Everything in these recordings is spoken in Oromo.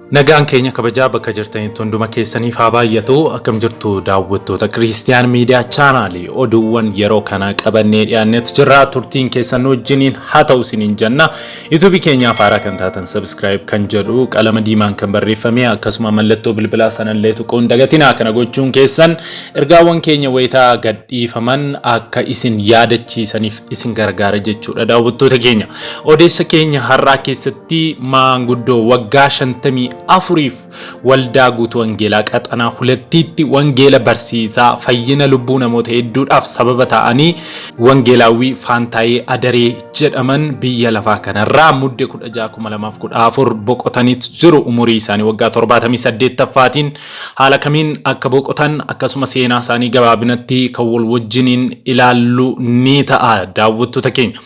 Nagaan keenya kabajaa bakka jirtanitti hunduma keessaniif haa baay'atu. Akkam jirtu daawwattoota Kiristiyaan Miidiyaa Chaanaalii oduuwwan yeroo kana qabannee dhiyaannetti jirra. Turtiin keessan nu wajjiniin haa ta'u isiniin jenna. Yuutuubii keenyaaf haaraa kan taatan subscribe kan jedhu qalama diimaan kan barreeffame akkasuma mallattoo bilbilaa sanallee tuquun dagatinaa. Kana gochuun keessan ergaawwan keenya wayitaa gadhiifaman akka isin yaadachiisaniif isin gargaara jechuudha daawwattoota keenya. Odeessa keenya har'aa keessatti maanguddoo waggaa 54f waldaa guutuu wangeelaa qaxanaa hulattiitti wangeela barsiisaa fayyina lubbuu namoota hedduudhaaf sababa ta'anii wangeelaawwii Faantaayee Adaree jedhaman biyya lafaa kanarraa mudde 16,2014 boqotaniit jiru umurii isaanii waggaa 78ffaatiin haala kamiin akka boqotan akkasuma seenaa isaanii gabaabinatti kan wal wajjiniin ilaallu ni ta'a daawwattoota keenya.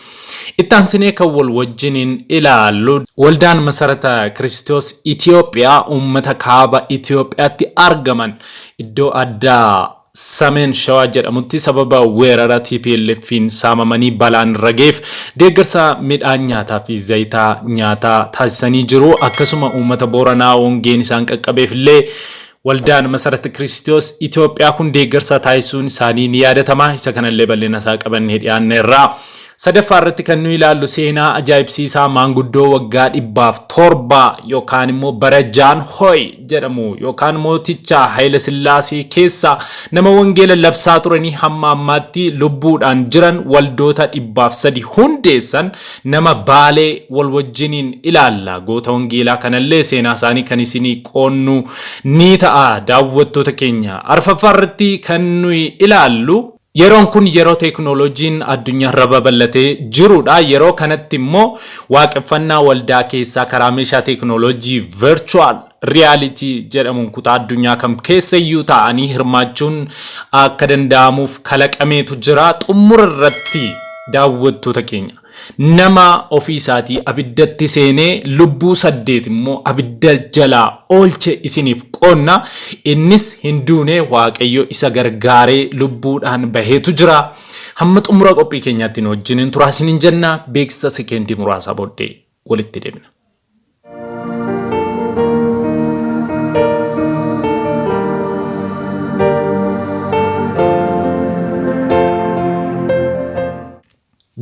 Itti aansinee kan wal wajjiniin ilaallu waldaan masarata Kiristoos Itiyoophiyaa uummata kaaba Itiyoophiyaatti argaman iddoo addaa Sameen Shawaa jedhamutti sababa weerara TPLF'n saamamanii balaan irra ga'eef deeggarsa midhaan nyaataa fi zayitaa nyaataa taasisanii jiru. Akkasuma uummata Booranaa hongeen isaan qaqqabeef illee waldaan Masarata Kiristoos Itoophiyaa kun deeggarsa taasisuun isaanii ni yaadatama. Isa kanallee bal'ina isaa qabannee dhiyaanneerra. Sadaffaa irratti kan nuyi ilaallu seenaa ajaa'ibsiisaa maanguddoo waggaa 107 yookaan immoo bara Jaan Hoy jedhamu yookaan mooticha Hayila Sillaasee keessa nama wangeela labsaa turanii hamma ammaatti lubbuudhaan jiran waldoota 103 hundeessan nama Baalee wal wajjiniin ilaalla. Goota wangeelaa kanallee seenaa isaanii kan isinii qoonnu ni ta'a daawwattoota keenya. Arfaffaa irratti kan nuyi ilaallu Yeroon kun yeroo teeknooloojiin addunyaarra babal'atee jirudha. Yeroo kanatti immoo waaqeffannaa waldaa keessaa karaa meeshaa teeknooloojii virtual reality jedhamuun kutaa addunyaa kam keessayyuu taa'anii hirmaachuun akka danda'amuuf kalaqameetu jira. Xumura irratti daawwattoota keenya Nama ofii isaatii abiddatti seenee lubbuu 8 immoo abidda jalaa oolche isiniif qoonna. Innis hin duune Waaqayyo isa gargaaree lubbuudhaan baheetu jira. Hamma xumura qophii keenyaatti nu wajjiniin turaa isiniin jenna. Beeksisa sekeendii muraasaa booddee walitti deebina.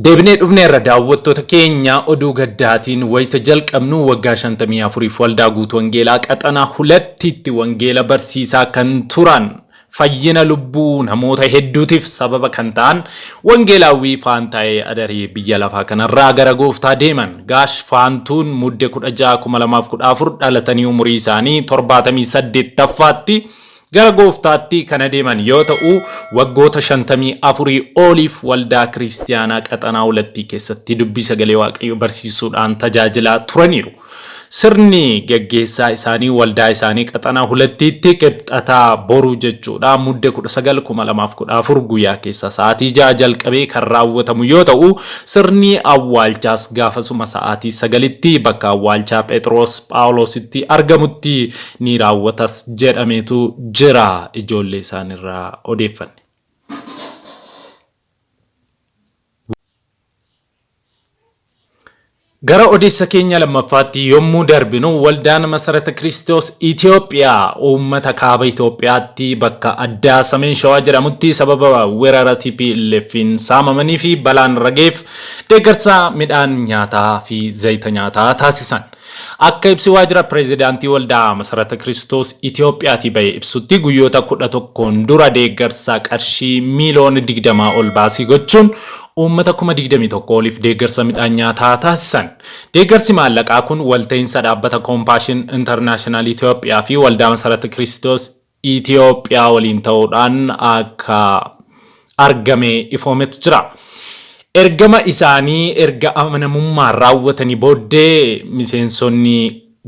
Deebinee dhufneerra daawwattoota keenya oduu gaddaatiin wayita jalqabnu waggaa 54f waldaa guutuu wangeelaa qaxanaa hulattiitti wangeela barsiisaa kan turan fayyina lubbuu namoota hedduutiif sababa kan ta'an wangeelaawwii Faantaayee Adaree biyya lafaa kanarraa gara gooftaa deeman. Gaash Faantuun Mudde 16,2014 dhalatanii umurii isaanii 78ffaatti gara gooftaatti kan adeeman yoo ta'u, waggoota 54 oliif waldaa kiristiyaanaa qaxanaa hulattii keessatti dubbii sagalee Waaqayyoo barsiisuudhaan tajaajilaa turaniiru. Sirni gaggeessaa isaanii waldaa isaanii qaxanaa hulattiitti qibxataa boruu jechuudha Mudde 19,2014 guyyaa keessa sa'aatii 6 jalqabee kan raawwatamu yoo ta'u, sirni awwaalchaas gaafasuma sa'aatii 9tti bakka awwaalchaa Pheexiroos Phaawuloositti argamutti ni raawwatas jedhameetu jira ijoollee isaanirraa odeeffanne. Gara odeessa keenya lammaffaatti yommuu darbinu waldaan Masarata Kiristoos Itoophiyaa uummata kaaba Itoophiyaatti bakka addaa Sameen Shawaa jedhamutti sababa weerara TPLF'n saamamanii fi balaan irra ga'eef deeggarsa midhaan nyaataa fi zayita nyaataa taasisan. Akka ibsi waajjira pireezidaantii Waldaa Masarata Kiristoos Itoophiyaatii bahe ibsutti guyyoota 11n dura deeggarsa qarshii miiliyoona 20 ol baasii gochuun uummata 21,000 oliif deeggarsa midhaan nyaataa taasisan. Deeggarsi maallaqaa kun walta'iinsa dhaabbata Koompaashin Intarnaashinaal Itoophiyaa fi Waldaa Masarata Kiristoos Itoophiyaa waliin ta'uudhaan akka argame ifoometu jira. Ergama isaanii erga amanamummaan raawwatanii booddee miseensonni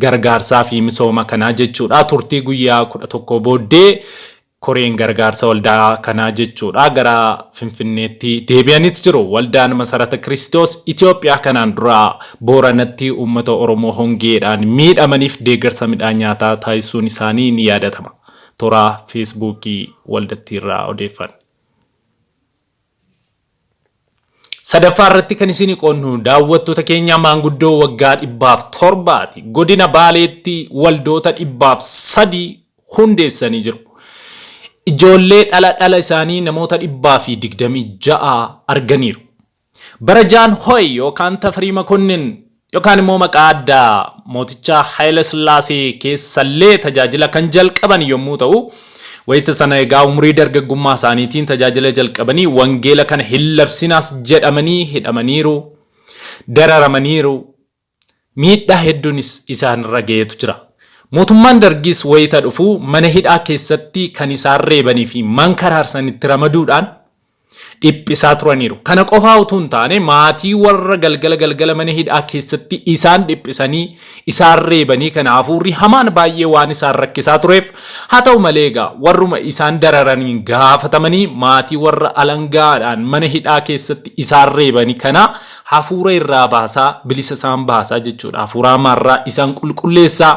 gargaarsaa fi misooma kanaa jechuudha turtii guyyaa 11 booddee koreen gargaarsa waldaa kanaa jechuudha gara Finfinneetti deebi'anis jiru. Waldaan Masarata Kiristoos Itoophiyaa kanaan dura Booranatti uummata Oromoo hongeedhaan miidhamaniif deeggarsa midhaan nyaataa taasisuun isaanii ni yaadatama. Toraa Feesbuukii waldattiirraa odeeffanne. Sadaffaa irratti kan isin qoonnu, daawwattoota keenya, maanguddoo waggaa 107ti. Godina Baaleetti waldoota 103 hundeessanii jiru. Ijoollee dhala dhala isaanii namoota 126 arganiiru. Bara Jaan Hoy yookaan Tafarii Makonnin yookaan immoo maqaa addaa mooticha Haayila Sillaasee keessallee tajaajila kan jalqaban yommuu ta'u, wayita sana egaa umurii dargaggummaa isaaniitiin tajaajila jalqabanii wangeela kana hin labsinaas jedhamanii hidhamaniiru, dararamaniiru, miidhaa hedduunis isaanirra ga'eetu jira. Mootummaan Dargiis wayita dhufu mana hidhaa keessatti kan isaan reebanii fi mankaraarsan itti ramaduudhaan dhiphisaa turaniiru. Kana qofaa utuu hin taane, maatii warra galgala galgala mana hidhaa keessatti isaan dhiphisanii isaan reebanii kana hafuurri hamaan baay'ee waan isaan rakkisaa tureef, haa ta'u malee egaa warruma isaan dararaniin gaafatamanii maatii warra alangaadhaan mana hidhaa keessatti isaan reebanii kana hafuura irraa baasaa, bilisa isaan baasaa jechuudha. Hafuura hamaarraa isaan qulqulleessaa,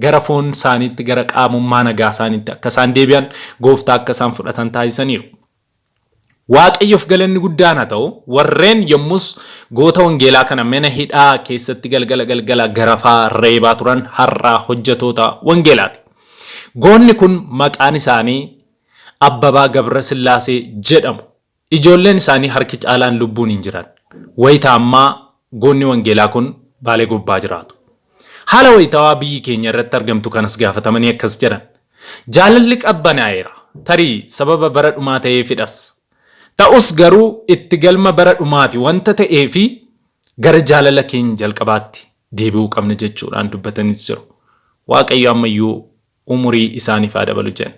gara foon isaaniitti, gara qaamummaa nagaa isaaniitti akka isaan deebi'an, gooftaa akka isaan fudhatan taasisaniiru. Waaqayyoof galanni guddaan haa ta'u, warreen yommus goota wangeelaa kana mana hidhaa keessatti galgala galgala garafaa reebaa turan har'aa hojjetoota wangeelaati. Goonni kun maqaan isaanii Abbabaa Gabra Sillaasee jedhamu. Ijoolleen isaanii harki caalaan lubbuun hin jiran. Wayita ammaa goonni wangeelaa kun Baalee Gobbaa jiraatu. Haala wayitawaa biyyi keenya irratti argamtu kanas gaafatamanii akkas jedhan. Jaalalli qabbanaa'eera. Tarii sababa bara dhumaa ta'eefidhas. Ta'us garuu itti galma bara dhumaati wanta ta'eefi gara jaalala keenya jalqabaatti deebi'uu qabna jechuudhaan dubbataniis jiru. Waaqayyo ammayyuu umurii isaaniif haa dabalu jenna.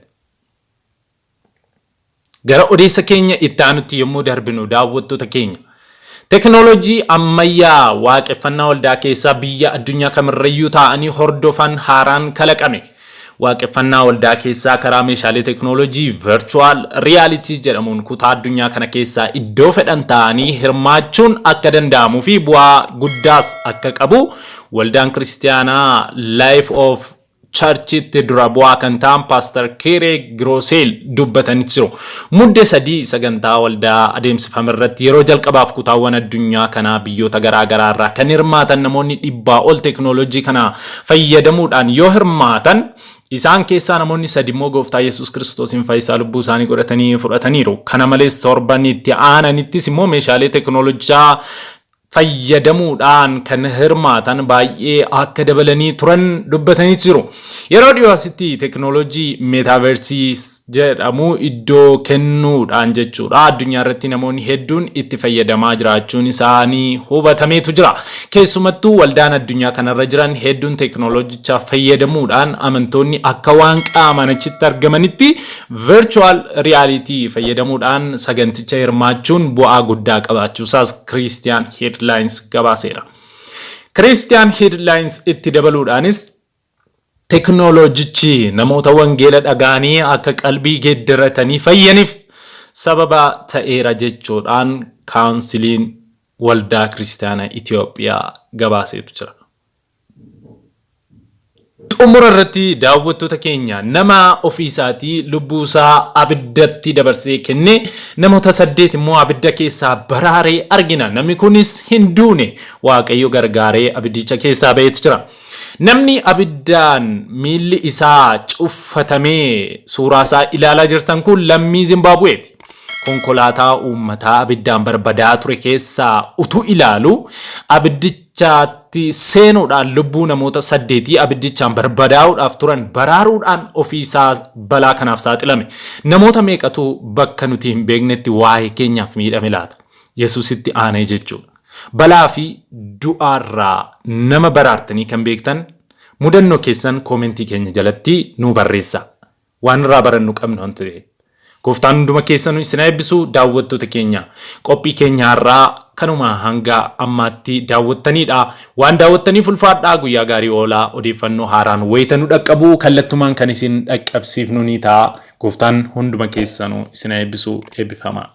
Gara odeessa keenya itti aanutti yommuu darbinu, daawwattoota keenya, teknooloojii ammayyaa waaqeffannaa waldaa keessaa biyya addunyaa kamirrayyuu taa'anii hordofan haaraan kalaqame. Waaqeffannaa waldaa keessaa karaa meeshaalee teknooloojii virtual reality jedhamuun kutaa addunyaa kana keessaa iddoo fedhan taa'anii hirmaachuun akka danda'amuu fi bu'aa guddaas akka qabu Waldaan Kiristiyaanaa Life of Churchitti dura bu'aa kan ta'an Paastar Keeree Girooseel dubbatanii jiru. Mudde 3 sagantaa waldaa adeemsifame irratti yeroo jalqabaaf kutaawwan addunyaa kanaa biyyoota garaa garaa irraa kan hirmaatan namoonni dhibbaa ol teeknooloojii kana fayyadamuudhaan yoo hirmaatan, isaan keessaa namoonni sadi immoo Gooftaa Yesuus Kiristoosiin fayyisaa lubbuu isaanii godhatanii fudhataniiru. Kana malees torban itti aananittis immoo meeshaalee teeknooloojichaa fayyadamuudhaan kan hirmaatan baay'ee akka dabalanii turan dubbatanii jiru. Yeroo dhiyoo asitti teeknooloojii meetaaversii jedhamu iddoo kennuudhaan jechuudha addunyaa irratti namoonni hedduun itti fayyadamaa jiraachuun isaanii hubatameetu jira. Keessumattuu waldaan addunyaa kanarra jiran hedduun teeknooloojicha fayyadamuudhaan amantoonni akka waan qaamaan achitti argamanitti Virtual reality fayyadamuudhaan saganticha hirmaachuun bu'aa guddaa qabaachuusaas Christian Headlines gabaaseera. Christian Headlines itti dabaluudhaanis, teknooloojichi namoota wangeela dhaga'anii akka qalbii geeddaratanii fayyaniif sababa ta'eera jechuudhaan Kaawunsiliin Waldaa Kiristiyaana Itoophiyaa gabaaseetu jira. Xumura irratti, daawwattoota keenya, nama ofii isaatii lubbuu isaa abiddatti dabarsee kennee namoota saddeet immoo abidda keessaa baraaree argina. Namni kunis hin duune, Waaqayyo gargaaree abiddicha keessaa ba'eetu jira. Namni abiddaan miilli isaa cuffatamee suuraa isaa ilaalaa jirtan kun lammii Zimbaabuweeti. Konkolaataa uummataa abiddaan barbadaa'aa ture keessaa utuu ilaalu abiddichaatti seenuudhaan lubbuu namoota saddeetii abiddichaan barbadaa'uudhaaf turan baraaruudhaan ofii isaa balaa kanaaf saaxilame. Namoota meeqatu bakka nuti hin beeknetti waa'ee keenyaaf miidhame laata? Yesuusitti aanee jechuudha. Balaa fi du'aarraa nama baraartanii kan beektan mudannoo keessan koomentii keenya jalatti nuu barreessaa. Waan irraa barannu qabna wanta ta'eef. Gooftaan hunduma keessanuu isin haa eebbisu. Daawwattoota keenya, qophii keenya har'aa kanuma hanga ammaatti daawwattanidha. Waan daawwattaniif ulfaadhaa, guyyaa gaarii oolaa. Odeeffannoo haaraan wayita nu dhaqqabu kallattumaan kan isin dhaqqabsiifnu ni ta'a. Gooftaan hunduma keessanuu isin haa eebbisu, eebbifamaa.